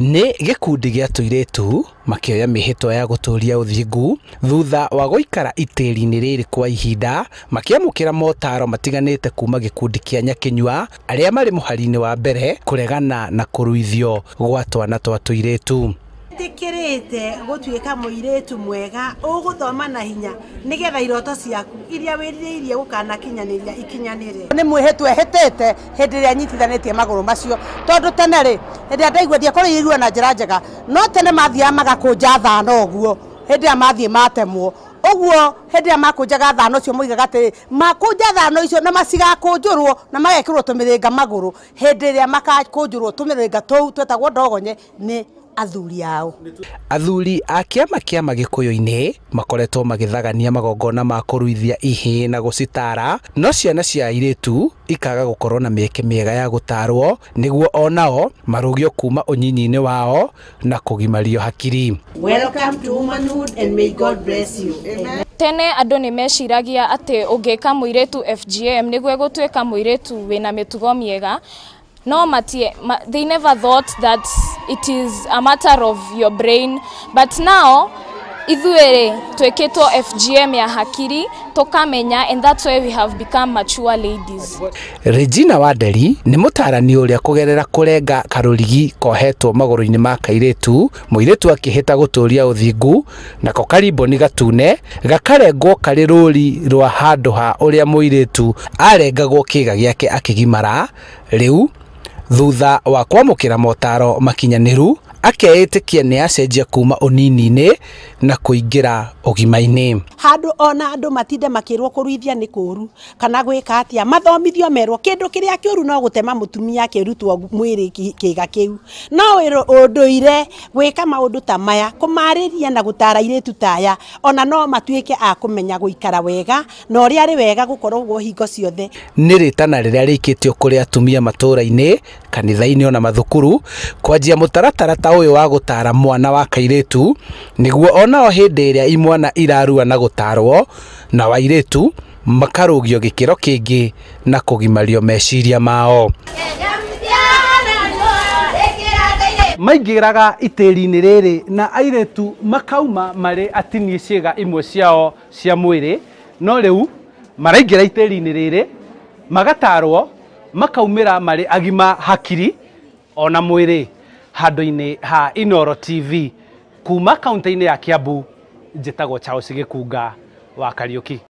Nĩ gĩkundi gĩa tũirĩtu makĩoya mĩhĩtwa ya gũtũũria ũthingu thutha wa gũikara itĩri-inĩ rĩrĩ kwa ihinda makĩamũkĩra motaro matiganĩte kuma gĩkundi kĩa Nyakinyua arĩa marĩ mũhari-inĩ wa mbere kũregana na kũruithio gwa twana twa tũirĩtu. Tikirite gutuika muiritu mwega uguthoma na hinya nigetha iroto ciaku iria wiririirie gukanakinyaniria ikinyanire. Ni mwihitwe hitite hindi ria nyitithanitie maguru macio tondu tene ri hindi ndaigua ndiakorirwo na njira njega no tene mathiaga magakunja thano uguo hindi ya mathie matemwo uguo hindi ya makunjaga thano cio moigaga atiri makunja thano icio na macigakunjurwo na magekirwo tumiringa maguru hindi ria makakunjurwo tumiringa tuu twetagwo ndogonye ni athuri ao. Athuri a kĩama kĩa Magĩkũyũ-inĩ makoretwo magĩthagania magongona ma kũruithia ihĩĩ na gũcitara, no ciana cia airĩtu ikaga gũkorwo na mĩeke mĩega ya gũtarwo nĩguo onao marũgio kuma ũnyinyi-inĩ wao na kũgimario hakiri. Welcome to womanhood and may God bless you. Amen. Tene andũ nĩ meciragia atĩ ũngĩka mũirĩtu FGM nĩguo gũtuĩka mũirĩtu wĩna mĩtugo mĩega. No, they never thought that it is a matter of your brain. But now, ithuere tweketwo FGM ya hakiri, tokamenya, and that's why we have become mature ladies. Regina Wanderi nĩ mũtarani ũrĩa kũgerera kũrenga karũrigi kohetwo magũrũ-inĩ ma kairĩtu, mũirĩtu akĩhĩta gũtũũria ũthingu, nako kariboni gatune gakarengwo karĩ rũri rwa handũ ha ũrĩa mũirĩtu arengagwo kĩga gĩake akĩgimara. Rĩu thutha wa kwamũkĩra motaro makinyanĩru akeĩtĩkia nĩ acenjia kuma ũnini-inĩ na kũingĩra ũgima-inĩ. Handũ ona andũ matinde makĩrwo kũruithia nĩ kũru kana gwĩka atĩa, mathomithio merwo kĩndũ kĩrĩa kĩũru no gũtema mũtumia akĩrutwo mwĩrĩ kĩga kĩu, no ũndũire gwĩka maũndũ ta maya kũmarĩria na gũtara airĩtu ta aya ona no matuĩke a kũmenya gũikara wega na ũrĩa arĩ wega gũkorwo hingo ciothe. Nĩ rĩtana rĩrĩa rĩikĩtio kũrĩ atumia matũũra-inĩ, kanitha-inĩ ona mathukuru kwanjia mũtaratara ta ũyũ wa gũtara mwana wa kairĩtu nĩguo onao hĩndĩ ĩrĩa imwana irarua na gũtarwo na wairĩtu makarũgio gĩkĩro kĩngĩ na kũgimario meciria mao. Maingĩraga itĩri-inĩ rĩrĩ na airĩtu makauma marĩ atinie ciĩga imwe ciao cia mwĩrĩ, no rĩu maraingĩra itĩri-inĩ rĩrĩ magatarwo makaumĩra marĩ agima hakiri ona mwĩrĩ. Handũ-inĩ ha Inooro TV kuma kaunti-inĩ ya Kiambu, njĩtagwo Charles Gĩkunga wa Kariũki.